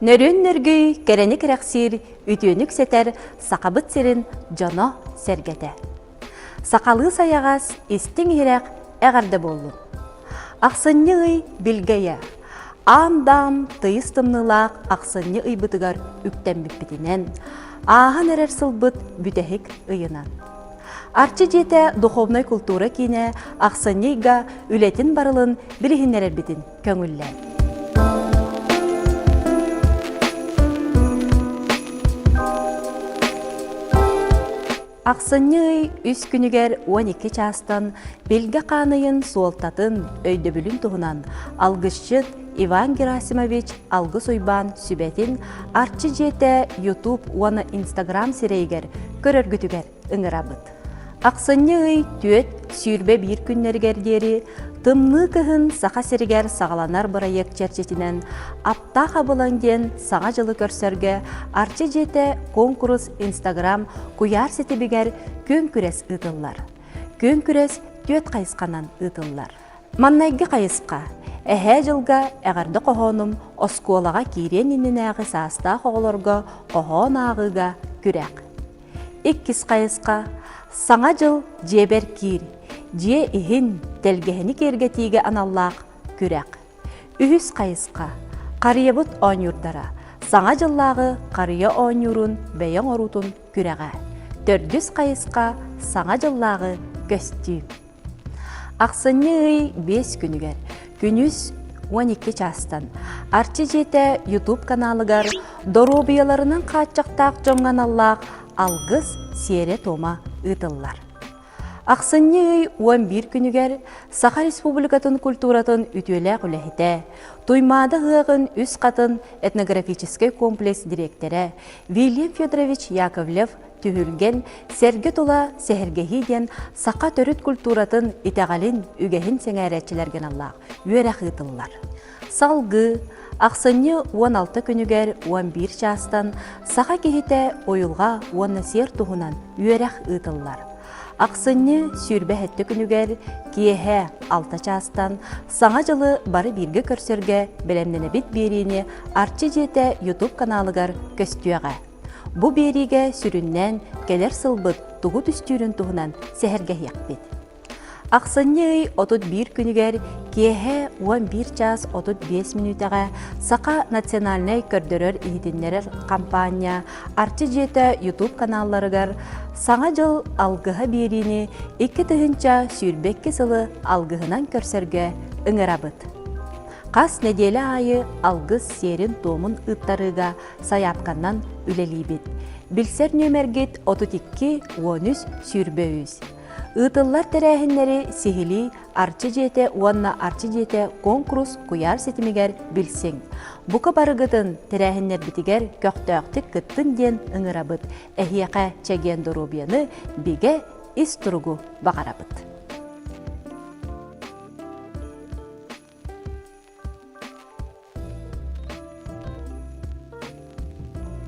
Нөрүөн нөргүй кэрэни кэрэхсиир, үтүөнү үксэтэр Сахабыт сирин дьоно-сэргэтэ. Сахалыы сайаҕас, истиҥ-иһирэх эҕэрдэ буоллун! Ахсынньы ый билгэйэ. Аам-даам тыйыс тымныылаах ахсынньы ыйбытыгар үктэммиппитинэн, ааһан эрэр сылбыт бүтэһик ыйынан. Арчы дьиэтэ духовнай култуура киинэ ахсынньы ыйга үлэтин барылын билиһиннэрэрбитин көҥүллээн. Ахсынньы ый үс күнүгэр 12 чаастан Билгэ хаан ыйын суолтатын, өйдөбүлүн туһунан алгысчыт Иван Герасимович Алгыс Уйбаан сүбэтин Арчы дьиэтэ YouTube уонна Instagram сирэйигэр көрөргүтүгэр ыҥырабыт. Ахсынньы ый түөрт 21 күннэригэр диэри Тымныы кыһын Саха сиригэр саҕаланар бырайыак чэрчитинэн Аптаах абылаҥ диэн Саҥа дьылы көрсөргө Арчы дьиэтэ куонкурус Инстаграм куйаар ситимигэр күөн күрэс ыытыллар. Күөн күрэс түөрт хайысханан ыытыллар. Маннайгы хайысха Эһээ дьылга эҕэрдэ хоһоонум оскуолаҕа киириэн иннинээҕи саастаах оҕолорго хоһоон ааҕыыга күрэх. Иккис хайысха Саҥа дьыл дьиэбэр киир, дьиэ иһин, тэлгэһэни киэргэтиигэ аналлаах күрэх. Үһүс хайысха Харыйабыт оонньуурдара Саҥа дьыллааҕы харыйа оонньуурун бэйэ оҥоруутун күрэҕэ. Төрдүс хайысха Саҥа дьыллааҕы көстүүм. Ахсынньы ый биэс күнүгэр күнүс 12 чаастан Арчы дьиэтэ YouTube каналыгар доруобуйаларынан хааччахтаах дьоҥҥо аналлаах алгыс сиэрэ-туома ыытыллар. Ахсынньы ый 11 күнүгэр Саха Республикатын культуратын үтүөлээх үлэһитэ, Туймаада ыһыаҕын үс хатын этнографическай комплекс дириэктэрэ Вильям Федорович Яковлев Түһүлгэн, сэргэ тула сэһэргэһии диэн саха төрүт культуратын, итэҕэлин, үгэһин сэҥээрээччилэргэ аналлаах үөрэх ыытыллар. Салгыы, ахсынньы 16 күнүгэр 11 чаастан саха киһитэ уйулҕа уонна сиэр туһунан үөрэх ыытыллар. Ахсынньы 27 күнүгэр киэһэ 6 чаастан Саҥа дьылы бары бииргэ көрсөргө бэлэмнэнэбит биэриини Арчы дьиэтэ YouTube каналыгар көстүөҕэ. Бу биэриигэ сүрүннээн кэлэр сылбыт тугу түстүүрүн туһунан сэһэргэһиэхпит. Ахсынньы ый 31 күнүгэр киэһэ 11 чаас 35 мүнүүтэҕэ Саха национальнай көрдөрөр-иһитиннэрэр хампаанньа Арчы дьиэтэ YouTube каналларыгар Саҥа дьыл алгыһа биэриини 2022 сылы алгыһынан көрсөргө ыҥырабыт. Хас нэдиэлэ аайы алгыс сиэрин-туомун ыыттарыыга сайаапканнан үлэлиибит. Билсэр нүөмэргит 32 13 23. Ыытыллар тэрээһиннэри сиһилии Арчы дьиэтэ уонна Арчы дьиэтэ куонкурус куйаар ситимигэр билсиҥ. Бука барыгытын тэрээһиннэрбитигэр көхтөөхтүк кыттын диэн ыҥырабыт. Эһиэхэ чэгиэн доруобуйаны, бигэ ис туругу баҕарабыт.